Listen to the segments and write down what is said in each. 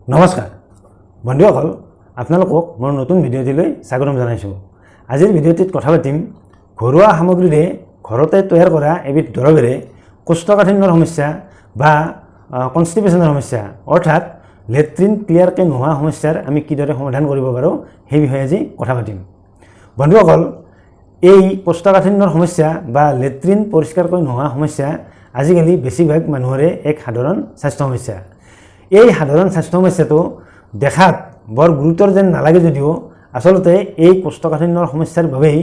নমস্কাৰ বন্ধুসকল, আপোনালোকক মোৰ নতুন ভিডিঅ'টিলৈ স্বাগতম জনাইছোঁ। আজিৰ ভিডিঅ'টিত কথা পাতিম ঘৰুৱা সামগ্ৰীৰে ঘৰতে তৈয়াৰ কৰা এবিধ দৰৱেৰে কোষ্ঠকাঠিন্যৰ সমস্যা বা কনষ্টিপেশ্যনৰ সমস্যা, অৰ্থাৎ লেট্ৰিন ক্লিয়াৰকৈ নোহোৱা সমস্যাৰ আমি কিদৰে সমাধান কৰিব পাৰোঁ, সেই বিষয়ে আজি কথা পাতিম। বন্ধুসকল, এই কোষ্ঠকাঠিন্যৰ সমস্যা বা লেট্ৰিন পৰিষ্কাৰকৈ নোহোৱা সমস্যা আজিকালি বেছিভাগ মানুহৰে এক সাধাৰণ স্বাস্থ্য সমস্যা। এই সাধাৰণ স্বাস্থ্য সমস্যাটো দেখাত বৰ গুৰুতৰ যেন নালাগে যদিও আচলতে এই কোষ্ঠকাঠিন্যৰ সমস্যাৰ বাবেই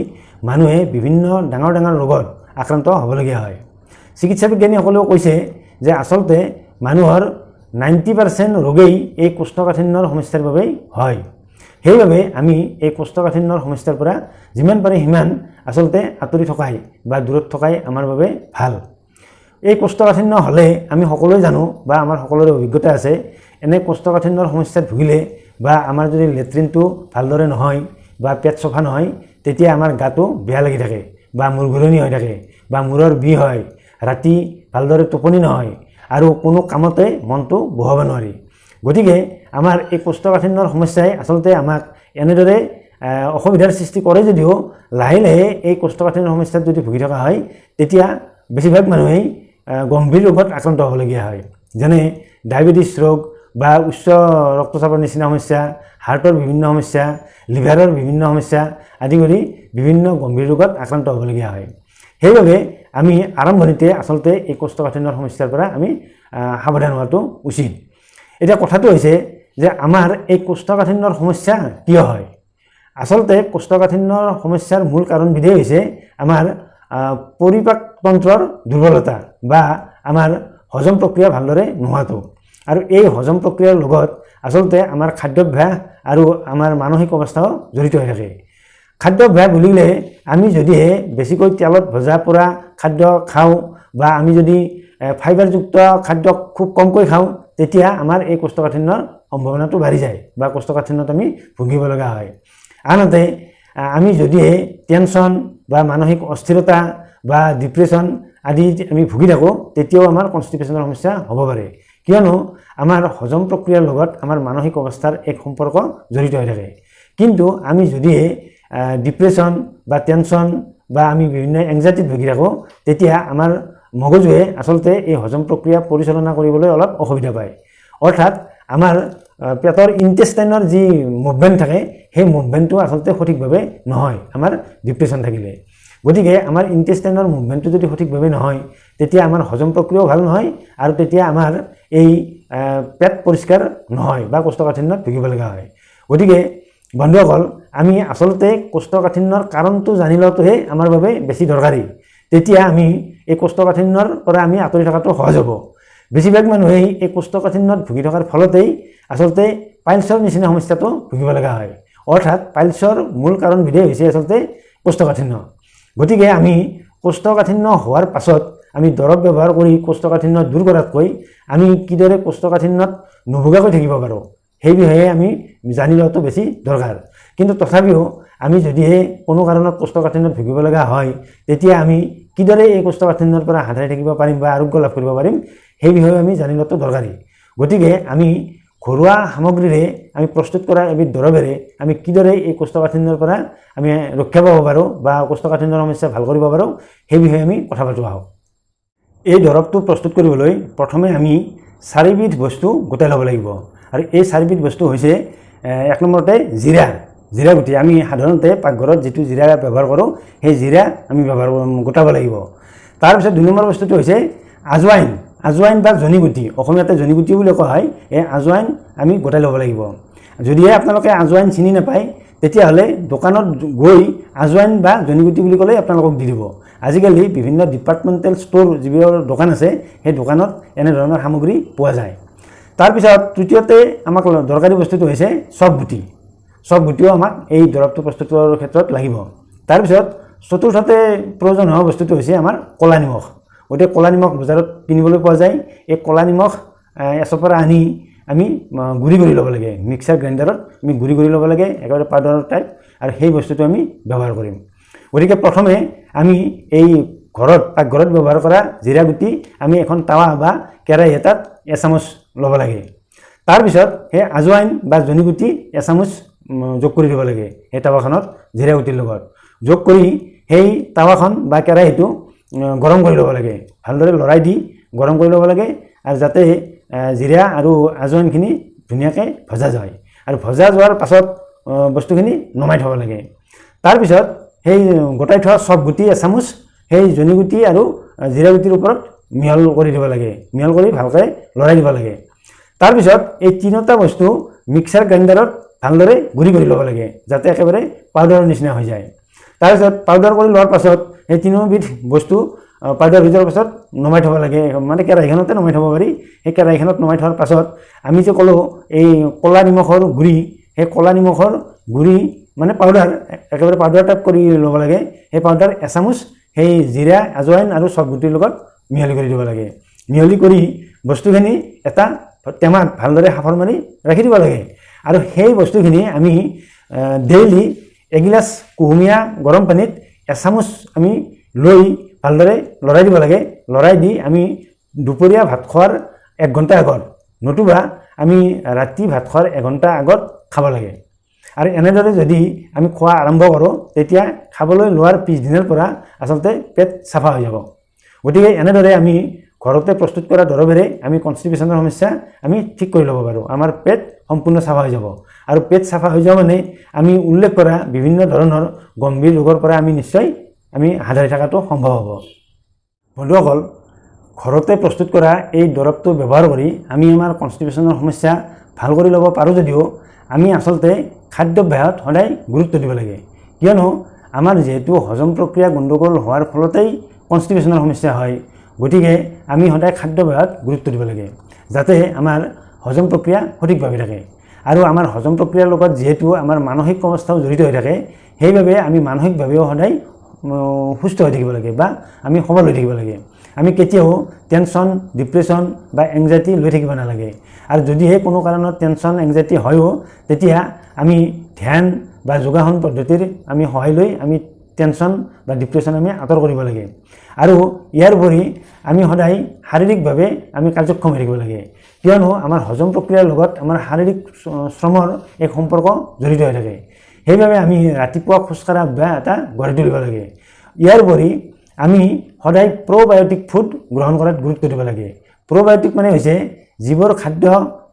মানুহে বিভিন্ন ডাঙৰ ডাঙৰ ৰোগত আক্ৰান্ত হ'বলগীয়া হয়। চিকিৎসা বিজ্ঞানীসকলেও কৈছে যে আচলতে মানুহৰ 90% ৰোগেই এই কোষ্ঠকাঠিন্যৰ সমস্যাৰ বাবেই হয়। সেইবাবে আমি এই কোষ্ঠকাঠিন্যৰ সমস্যাৰ পৰা যিমান পাৰি সিমান আচলতে আঁতৰি থকাই বা দূৰত থকাই আমাৰ বাবে ভাল। এই কোষ্ঠকাঠিন্য হ'লে আমি সকলোৱে জানো বা আমাৰ সকলোৰে অভিজ্ঞতা আছে, এনে কোষ্ঠকাঠিন্যৰ সমস্যাত ভুগিলে বা আমাৰ যদি লেট্ৰিনটো ভালদৰে নহয় বা পেট চফা নহয়, তেতিয়া আমাৰ গাটো বেয়া লাগি থাকে বা মূৰ ঘূৰণি হৈ থাকে বা মূৰৰ বিষ হয়, ৰাতি ভালদৰে টোপনি নহয় আৰু কোনো কামতে মনটো বহাব নোৱাৰি। গতিকে আমাৰ এই কোষ্ঠকাঠিন্যৰ সমস্যাই আচলতে আমাক এনেদৰে অসুবিধাৰ সৃষ্টি কৰে যদিও লাহে লাহে এই কোষ্ঠকাঠিন্যৰ সমস্যাত যদি ভুগি থকা হয়, তেতিয়া বেছিভাগ মানুহেই গম্ভীৰ ৰোগত আক্ৰান্ত হ'বলগীয়া হয়, যেনে ডায়েবেটিছ ৰোগ বা উচ্চ ৰক্তচাপৰ নিচিনা সমস্যা, হাৰ্টৰ বিভিন্ন সমস্যা, লিভাৰৰ বিভিন্ন সমস্যা আদি কৰি বিভিন্ন গম্ভীৰ ৰোগত আক্ৰান্ত হ'বলগীয়া হয়। সেইবাবে আমি আৰম্ভণিতে আচলতে এই কোষ্ঠকাঠিন্যৰ সমস্যাৰ পৰা আমি সাৱধান হোৱাটো উচিত। এতিয়া কথাটো হৈছে যে আমাৰ এই কোষ্ঠকাঠিন্যৰ সমস্যা কিয় হয়? আচলতে কোষ্ঠকাঠিন্যৰ সমস্যাৰ মূল কাৰণবিধেই হৈছে আমাৰ পৰিপাকতন্ত্ৰৰ দুৰ্বলতা বা আমাৰ হজম প্ৰক্ৰিয়া ভালদৰে নোহোৱাটো। আৰু এই হজম প্ৰক্ৰিয়াৰ লগত আচলতে আমাৰ খাদ্যাভ্যাস আৰু আমাৰ মানসিক অৱস্থাও জড়িত হৈ থাকে। খাদ্যাভ্যাস বুলিলে আমি যদিহে বেছিকৈ তেলত ভজা পোৰা খাদ্য খাওঁ বা আমি যদি ফাইবাৰযুক্ত খাদ্য খুব কমকৈ খাওঁ, তেতিয়া আমাৰ এই কোষ্ঠকাঠিন্যৰ সম্ভাৱনাটো বাঢ়ি যায় বা কোষ্ঠকাঠিন্যত আমি ভুগিব লগা হয়। আনহাতে আমি যদিহে টেনশ্যন বা মানসিক অস্থিৰতা বা ডিপ্ৰেশ্যন আদি আমি ভুগি থাকোঁ, তেতিয়াও আমাৰ কনষ্টিপেশ্যনৰ সমস্যা হ'ব পাৰে। কিয়নো আমাৰ হজম প্ৰক্ৰিয়াৰ লগত আমাৰ মানসিক অৱস্থাৰ এক সম্পৰ্ক জড়িত হৈ থাকে। কিন্তু আমি যদিহে ডিপ্ৰেশ্যন বা টেনশ্যন বা আমি বিভিন্ন এংজাইটিত ভুগি থাকোঁ, তেতিয়া আমাৰ মগজুৱে আচলতে এই হজম প্ৰক্ৰিয়া পৰিচালনা কৰিবলৈ অলপ অসুবিধা পায়। অৰ্থাৎ আমাৰ পেটৰ ইণ্টেষ্টাইনৰ যি মুভমেণ্ট থাকে, সেই মুভমেণ্টটো আচলতে সঠিকভাৱে নহয় আমাৰ ডিপ্ৰেশ্যন থাকিলে। গতিকে আমাৰ ইণ্টেষ্টাইনৰ মুভমেণ্টটো যদি সঠিকভাৱে নহয়, তেতিয়া আমাৰ হজম প্ৰক্ৰিয়াও ভাল নহয় আৰু তেতিয়া আমাৰ এই পেট পৰিষ্কাৰ নহয় বা কোষ্ঠকাঠিন্যত ভুগিব লগা হয়। গতিকে বন্ধুসকল, আমি আচলতে কোষ্ঠকাঠিন্যৰ কাৰণটো জানি লোৱাটোহে আমাৰ বাবে বেছি দৰকাৰী। তেতিয়া আমি এই কোষ্ঠকাঠিন্যৰ পৰা আমি আঁতৰি থকাটো সহজ হ'ব। বেছিভাগ মানুহেই এই কোষ্ঠকাঠিন্যত ভুগি থকাৰ ফলতেই আচলতে পাইলছৰ নিচিনা সমস্যাটো ভুগিব লগা হয়। অৰ্থাৎ পাইলছৰ মূল কাৰণবিধেই হৈছে আচলতে কোষ্ঠকাঠিন্য। গতিকে আমি কোষ্ঠকাঠিন্য হোৱাৰ পাছত আমি দৰৱ ব্যৱহাৰ কৰি কোষ্ঠকাঠিন্য দূৰ কৰাতকৈ আমি কিদৰে কোষ্ঠকাঠিন্যত নুভুগাকৈ থাকিব পাৰোঁ, সেই বিষয়ে আমি জানি লোৱাটো বেছি দৰকাৰ। কিন্তু তথাপিও আমি যদিহে কোনো কাৰণত কোষ্ঠকাঠিন্যত ভুগিব লগা হয়, তেতিয়া আমি কিদৰে এই কোষ্ঠকাঠিন্যৰ পৰা হাত সাৰি থাকিব পাৰিম বা আৰোগ্য লাভ কৰিব পাৰিম, সেই বিষয়ে আমি জানি লোৱাটো দৰকাৰী। গতিকে আমি ঘৰুৱা সামগ্ৰীৰে আমি প্ৰস্তুত কৰা এবিধ দৰৱেৰে আমি কিদৰে এই কোষ্ঠকাঠিন্যৰ পৰা আমি ৰক্ষা পাব পাৰোঁ বা কোষ্ঠকাঠিন্যৰ সমস্যা ভাল কৰিব পাৰোঁ, সেই বিষয়ে আমি কথা পাতোঁ আহক। এই দৰৱটো প্ৰস্তুত কৰিবলৈ প্ৰথমে আমি চাৰিবিধ বস্তু গোটাই ল'ব লাগিব। আৰু এই চাৰিবিধ বস্তু হৈছে এক নম্বৰতে জিৰা, জিৰা গুটি। আমি সাধাৰণতে পাকঘৰত যিটো জিৰা ব্যৱহাৰ কৰোঁ, সেই জিৰা আমি ব্যৱহাৰ গোটাব লাগিব। তাৰপিছত দুই নম্বৰ বস্তুটো হৈছে আজৱাইন, আজৱাইন বা জনী গুটি, অসমীয়াতে জনী গুটি বুলি কোৱা হয়। এই আজৱাইন আমি গোটাই ল'ব লাগিব। যদিহে আপোনালোকে আজৱাইন চিনি নাপায়, তেতিয়াহ'লে দোকানত গৈ আজৱাইন বা জনী গুটি বুলি ক'লেই আপোনালোকক দি দিব। আজিকালি বিভিন্ন ডিপাৰ্টমেণ্টেল ষ্ট'ৰ যিবোৰ দোকান আছে, সেই দোকানত এনেধৰণৰ সামগ্ৰী পোৱা যায়। তাৰপিছত তৃতীয়তে আমাক দৰকাৰী বস্তুটো হৈছে চফ গুটি। চফ গুটিও আমাক এই দৰৱটো প্ৰস্তুতৰ ক্ষেত্ৰত লাগিব। তাৰপিছত চতুৰ্থতে প্ৰয়োজন হোৱা বস্তুটো হৈছে আমাৰ ক'লা নিমখ। গতিকে ক'লা নিমখ বজাৰত কিনিবলৈ পোৱা যায়। এই ক'লা নিমখ এচপৰা আনি আমি গুড়ি কৰি ল'ব লাগে। মিক্সাৰ গ্ৰাইণ্ডাৰত আমি গুড়ি কৰি ল'ব লাগে, একেবাৰে পাউডাৰ টাইপ, আৰু সেই বস্তুটো আমি ব্যৱহাৰ কৰিম। গতিকে প্ৰথমে আমি এই ঘৰত পাকঘৰত ব্যৱহাৰ কৰা জিৰা গুটি আমি এখন টাৱা বা কেৰাহী এটাত এচামুচ ল'ব লাগে। তাৰপিছত সেই আজৱাইন বা জনীগুটি এচামুচ যোগ কৰি দিব লাগে সেই টাৱাখনত জিৰা গুটিৰ লগত। যোগ কৰি সেই টাৱাখন বা কেৰাহীটো গৰম কৰি ল'ব লাগে, ভালদৰে লৰাই দি গৰম কৰি ল'ব লাগে, আৰু যাতে জিৰা আৰু আজৱাইনখিনি ধুনীয়াকৈ ভজা যায়। আৰু ভজা যোৱাৰ পাছত বস্তুখিনি নমাই থ'ব লাগে। তাৰপিছত সেই গোটাই থোৱা চব গুটি এচামুচ সেই জনী গুটি আৰু জিৰা গুটিৰ ওপৰত মিহল কৰি দিব লাগে, মিহল কৰি ভালকৈ লৰাই দিব লাগে। তাৰপিছত এই তিনিটা বস্তু মিক্সাৰ গ্ৰাইণ্ডাৰত ভালদৰে গুড়ি কৰি ল'ব লাগে, যাতে একেবাৰে পাউডাৰৰ নিচিনা হৈ যায়। তাৰপিছত পাউডাৰ কৰি লোৱাৰ পাছত সেই তিনিওবিধ বস্তু পাউডাৰ হৈ যোৱাৰ পাছত নমাই থ'ব লাগে, মানে কেৰাহীখনতে নমাই থ'ব পাৰি। সেই কেৰাহীখনত নমাই থোৱাৰ পাছত আমি যে ক'লোঁ এই ক'লা নিমখৰ গুড়ি, সেই ক'লা নিমখৰ গুড়ি মানে পাউডাৰ, একেবাৰে পাউডাৰ টাইপ কৰি ল'ব লাগে। সেই পাউডাৰ এচামুচ সেই জিৰা, আজৱাইন আৰু চব গুটিৰ লগত মিহলি কৰি দিব লাগে। মিহলি কৰি বস্তুখিনি এটা টেমাত ভালদৰে সাঁফৰ মাৰি ৰাখি দিব লাগে। আৰু সেই বস্তুখিনি আমি ডেইলি এগিলাচ কুহুমীয়া গৰম পানীত এচামুচ আমি লৈ ভালদৰে লৰাই দিব লাগে। লৰাই দি আমি দুপৰীয়া ভাত খোৱাৰ 1 ঘণ্টা আগত নতুবা আমি ৰাতি ভাত খোৱাৰ 1 ঘণ্টা আগত খাব লাগে। আৰু এনেদৰে যদি আমি খোৱা আৰম্ভ কৰোঁ, তেতিয়া খাবলৈ লোৱাৰ পিছদিনাৰ পৰা আচলতে পেট চাফা হৈ যাব। গতিকে এনেদৰে আমি ঘৰতে প্ৰস্তুত কৰা দৰৱেৰে আমি কনষ্টিপেশ্যনৰ সমস্যা আমি ঠিক কৰি ল'ব পাৰোঁ। আমাৰ পেট সম্পূৰ্ণ চাফা হৈ যাব। আৰু পেট চাফা হৈ যোৱা মানে আমি উল্লেখ কৰা বিভিন্ন ধৰণৰ গম্ভীৰ ৰোগৰ পৰা আমি নিশ্চয় আমি হাত সাৰি থকাটো সম্ভৱ হ'ব। বন্ধুসকল, ঘৰতে প্ৰস্তুত কৰা এই দৰৱটো ব্যৱহাৰ কৰি আমি আমাৰ কনষ্টিপেশ্যনৰ সমস্যা ভাল কৰি ল'ব পাৰোঁ যদিও আমি আচলতে খাদ্যাভ্যাসত সদায় গুৰুত্ব দিব লাগে। কিয়নো আমাৰ যিহেতু হজম প্ৰক্ৰিয়া গণ্ডগোল হোৱাৰ ফলতেই কনষ্টিপেশ্যনৰ সমস্যা হয়, গতিকে আমি সদায় খাদ্যাভ্যাসত গুৰুত্ব দিব লাগে, যাতে আমাৰ হজম প্ৰক্ৰিয়া সঠিকভাৱে থাকে। আৰু আমাৰ হজম প্ৰক্ৰিয়াৰ লগত যিহেতু আমাৰ মানসিক অৱস্থাও জড়িত হৈ থাকে, সেইবাবে আমি মানসিকভাৱেও সদায় সুস্থ হৈ থাকিব লাগে বা আমি সবল হৈ থাকিব লাগে। আমি কেতিয়াও টেনশ্যন, ডিপ্ৰেশ্যন বা এংজাইটি লৈ থাকিব নালাগে। আৰু যদিহে কোনো কাৰণত টেনশ্যন, এংজাইটি হয়ও, তেতিয়া আমি ধ্যান বা যোগাসন পদ্ধতিৰ আমি সহায় লৈ আমি টেনশ্যন বা ডিপ্ৰেশ্যন আমি আঁতৰ কৰিব লাগে। আৰু ইয়াৰ উপৰি আমি সদায় শাৰীৰিকভাৱে আমি কাৰ্যক্ষম হৈ থাকিব লাগে, কিয়নো আমাৰ হজম প্ৰক্ৰিয়াৰ লগত আমাৰ শাৰীৰিক শ্ৰমৰ এক সম্পৰ্ক জড়িত হৈ থাকে। সেইবাবে আমি ৰাতিপুৱা খোজকঢ়া অভ্যাস এটা গঢ়ি তুলিব লাগে। ইয়াৰ উপৰি আমি সদায় প্ৰ'বায়'টিক ফুড গ্ৰহণ কৰাত গুৰুত্ব দিব লাগে। প্ৰ'বায়'টিক মানে হৈছে যিবোৰ খাদ্য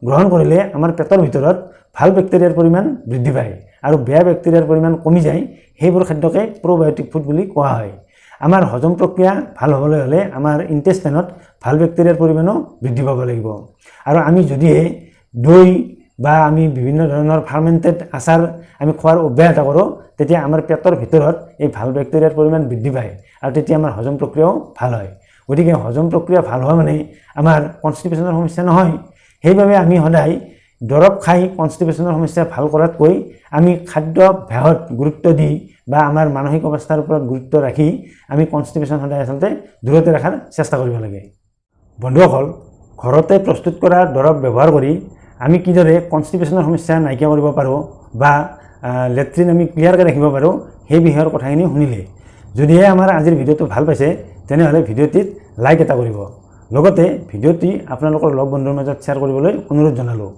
গ্ৰহণ কৰিলে আমাৰ পেটৰ ভিতৰত ভাল বেক্টেৰিয়াৰ পৰিমাণ বৃদ্ধি পায় আৰু বেয়া বেক্টেৰিয়াৰ পৰিমাণ কমি যায়, সেইবোৰ খাদ্যকে প্ৰ'বায়'টিক ফুড বুলি কোৱা হয়। আমাৰ হজম প্ৰক্ৰিয়া ভাল হ'বলৈ হ'লে আমাৰ ইণ্টেষ্টাইনত ভাল বেক্টেৰিয়াৰ পৰিমাণো বৃদ্ধি পাব লাগিব। আৰু আমি যদিহে দৈ বা আমি বিভিন্ন ধৰণৰ ফাৰ্মেণ্টেড আচাৰ আমি খোৱাৰ অভ্যাস এটা কৰোঁ, তেতিয়া আমাৰ পেটৰ ভিতৰত এই ভাল বেক্টেৰিয়াৰ পৰিমাণ বৃদ্ধি পায় আৰু তেতিয়া আমাৰ হজম প্ৰক্ৰিয়াও ভাল হয়। গতিকে হজম প্ৰক্ৰিয়া ভাল হোৱা মানে আমাৰ কনষ্টিপেশ্যনৰ সমস্যা নহয়। সেইবাবে আমি সদায় দৰৱ খাই কনষ্টিপেশ্যনৰ সমস্যা ভাল কৰাতকৈ আমি খাদ্যাভ্যাসত গুৰুত্ব দি বা আমাৰ মানসিক অৱস্থাৰ ওপৰত গুৰুত্ব ৰাখি আমি কনষ্টিপেশ্যন সদায় আচলতে দূৰতে ৰখাৰ চেষ্টা কৰিব লাগে। বন্ধুসকল, ঘৰতে প্ৰস্তুত কৰা দৰৱ ব্যৱহাৰ কৰি আমি কিদৰে কনষ্টিপেশ্যনৰ সমস্যা নাইকিয়া কৰিব পাৰোঁ বা লেট্ৰিন আমি ক্লিয়াৰকৈ ৰাখিব পাৰোঁ, সেই বিষয়ৰ কথাখিনি শুনিলে। যদিহে আমাৰ আজিৰ ভিডিঅ'টো ভাল পাইছে, তেনেহ'লে ভিডিঅ'টিত লাইক এটা কৰিব, লগতে ভিডিঅ'টি আপোনালোকৰ লগ বন্ধুৰ মাজত শ্বেয়াৰ কৰিবলৈ অনুৰোধ জনালোঁ।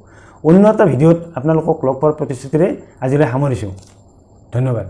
অন্য এটা ভিডিঅ'ত আপোনালোকক লগ পোৱাৰ প্ৰতিশ্ৰুতিৰে আজিলৈ সামৰিছোঁ। ধন্যবাদ।